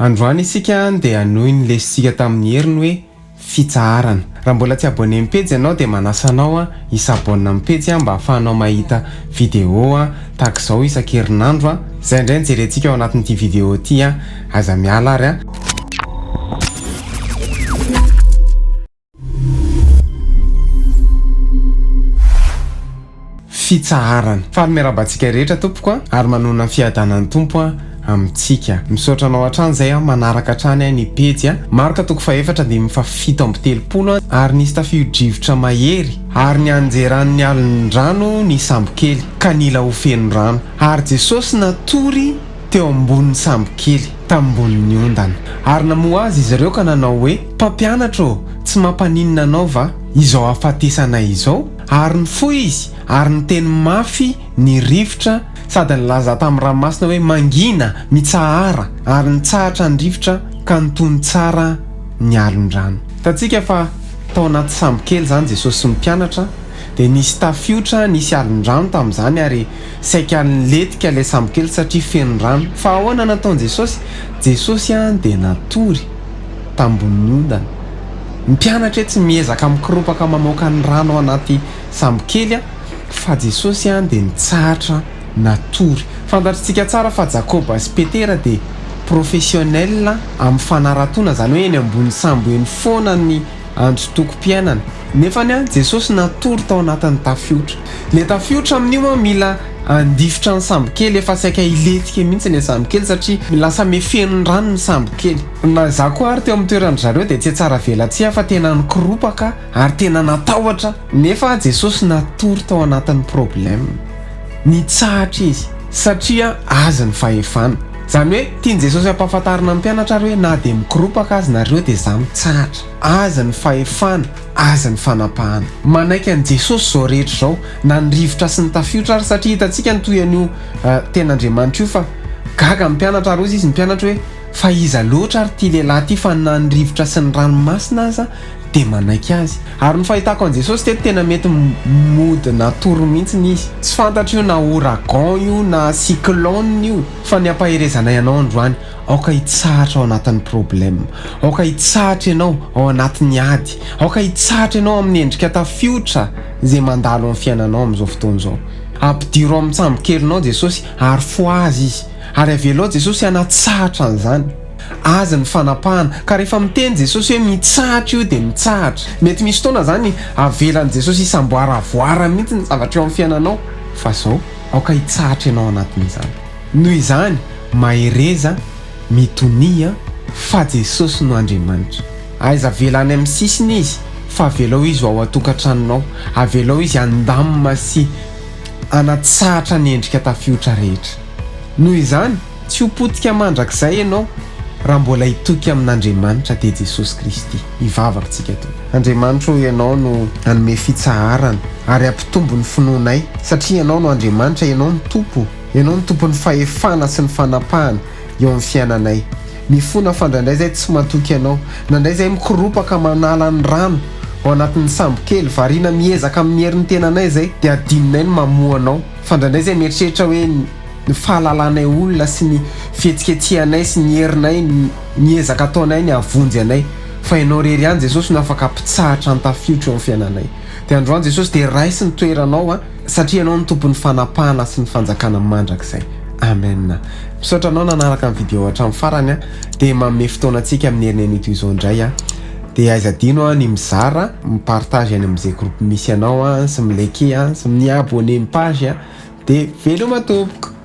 Androany isika dia hanohy ny lesotsika tamin'ny heriny hoe fitsaharana. Raha mbola tsy abonné amin'ny pejy ianao dia manasa anao hi-s'abonne amin'ny pejy mba hahafahanao mahita vidéo tahaka izao isan-kerinandro. Izay indray no jerentsika ao anatin'ity vidéo ity. Aza miala ary. Fitsaharana. Faly miarahaba antsika rehetra tompoko a, ary manonona ny fiadanan'ny Tompo a amintsika. Misaotra anao hatrany izay a manaraka hatrany a ny pejy a. Marka toko fahefatra andininy faha-37 a, ary nisy tafio-drivotra mahery, ary nianjeran'ny alon-drano ny sambokely, ka nila ho feno rano. Ary Jesosy natory teo ambonin'ny sambokely, tambonin'ny ondana. Ary namoha azy izy ireo ka nanao hoe, Mpampianatra ô, tsy mampaninona anao va izao hahafatesanay izao? Ary nifoha izy, ary niteny mafy ny rivotra sady nilaza tamin'ny ranomasina hoe, Mangina! Mitsahara! Ary nitsahatra ny rivotra ka nitony tsara ny alon-drano. Hitantsika fa tao anaty sambokely izany Jesosy sy ny mpianatra, dia nisy tafiotra, nisy alon-drano tamin'izany ary Saika nilentika ilay sambokely satria feno rano. Fa ahoana nataon'i Jesosy? Jesosy dia natory tambonin'ny ondana. Ny mpianatra etsy miezaka mikoropaka mamoaka ny rano ao anaty sambokely fa Jesosy dia nitsahatra natory. Fantatritsika tsara fa Jakoba sy Petera dia professionnel amin'ny fanaratoana, izany hoe eny ambony sambo eny foana ny androtokom-piainana. Nefany an, Jesosy natory tao anatin'ny tafiotra. Ilay tafiotra amin'io an, mila handifotra ny sambokely, efa saika hilentika mihitsy ilay sambokely satria lasa mefeno rano ny sambokely. Na izaho koa ary teo amin'ny toeran-dry zareo dia tsy tsara velatsihy aho fa tena nikoropaka ary tena natahotra. Nefa Jesosy natory tao anatin'ny problème. Nitsahatra Izy satria Azy ny fahefana. Izany hoe tian'i Jesosy hampahafantarina ny mpianatra ary hoe na dia mikoropaka aza nareo dia izaho mitsahatra. Azy ny fahefana, Azy ny fanapahana. Manaiky an'i Jesosy izao rehetra izao, na ny rivotra sy ny tafiotra ary, satria hitantsika ny tohin'io tenin'Andriamanitra io fa gaga ny mpianatra ary hozy izy ny mpianatra hoe, fa iza loatra ary ity lehilahy ity fa na ny rivotra sy ny ranomasina aza dia manaiky azy. Ary ny fahitako an'i Jesosy teto tena mety mody natory mihitsy izy. Tsy fantatro io na ouragan io na cyclone io fa ny ampaherezanay anao androany Aoka hitsahatra ao anatin'ny problème. Aoka hitsahatra ianao ao anatin'ny ady. Aoka hitsahatra ianao amin'ny endrika tafiotra izay mandalo amin'ny fiainanao amin'izao fotoana izao. Ampidiro ao amin'ny tsambokelinao Jesosy ary fohazy Izy. Ary avelao Jesosy hanatsahatra an'izany. Azy ny fanapahana. Ka rehefa miteny Jesosy hoe mitsahatra io dia mitsahatra. Mety misy fotoana izany avelan'i Jesosy hisamboaravoara mihitsy ny zavatra eo amin'ny fiainanao. Fa izao, aoka hitsahatra ianao anatin'izany. Noho izany, Mahereza, mitonia, fa Jesosy no Andriamanitra. Aiza avela any amin'ny sisiny Izy, fa avelao Izy ho ao an-tokantranonao. Avelao Izy handamina sy hanatsahatra ny endrika tafiotra rehetra. Noho izany, tsy ho potika mandrakizay ianao raha mbola hitoky amin'Andriamanitra, dia Jesosy Kristy. Hivavaka isika Tompo. Andriamanitra ô, Ianao no hanome fitsaharana ary hampitombo ny finoanay, satria Ianao no Andriamanitra, Ianao no Tompo. Ianao no tompon'ny fahefana sy ny fanapahana eo amin'ny fiainanay. Mifona fa indraindray izay tsy matoky Anao. Indraindray izay mikoropaka manala ny rano ao anatin'ny sambo kely, variana miezaka amin'ny herin'ny tenanay izay dia adinonay ny mamoha Anao. Fa indraindray izay mieritreritra hoe ny fahalalanay olona sy ny fihetsiketsehanay sy ny herinay, ny ezaka ataonay ny hahavonjy anay. Fa Ianao irery ihany Jesosy no afaka hampitsahatra ny tafiotra eo amin'ny fiainanay. Dia androany Jesosy dia raiso ny toeranao an. Satria ianao no tompon'ny fanapahana sy ny fanjakana mandrakizay. Amen. Misaotra anao nanaraka ny video hatramin'ny farany an. Dia manome fotoana antsika amin'ny herin'ny anio toy izao indray an. Dia aiza adino an ny mizara, mi-partage any amin'izay groupe misy anao an, sy mi-liker an, sy mi-abonner ny page an. Dia veloma tompoko.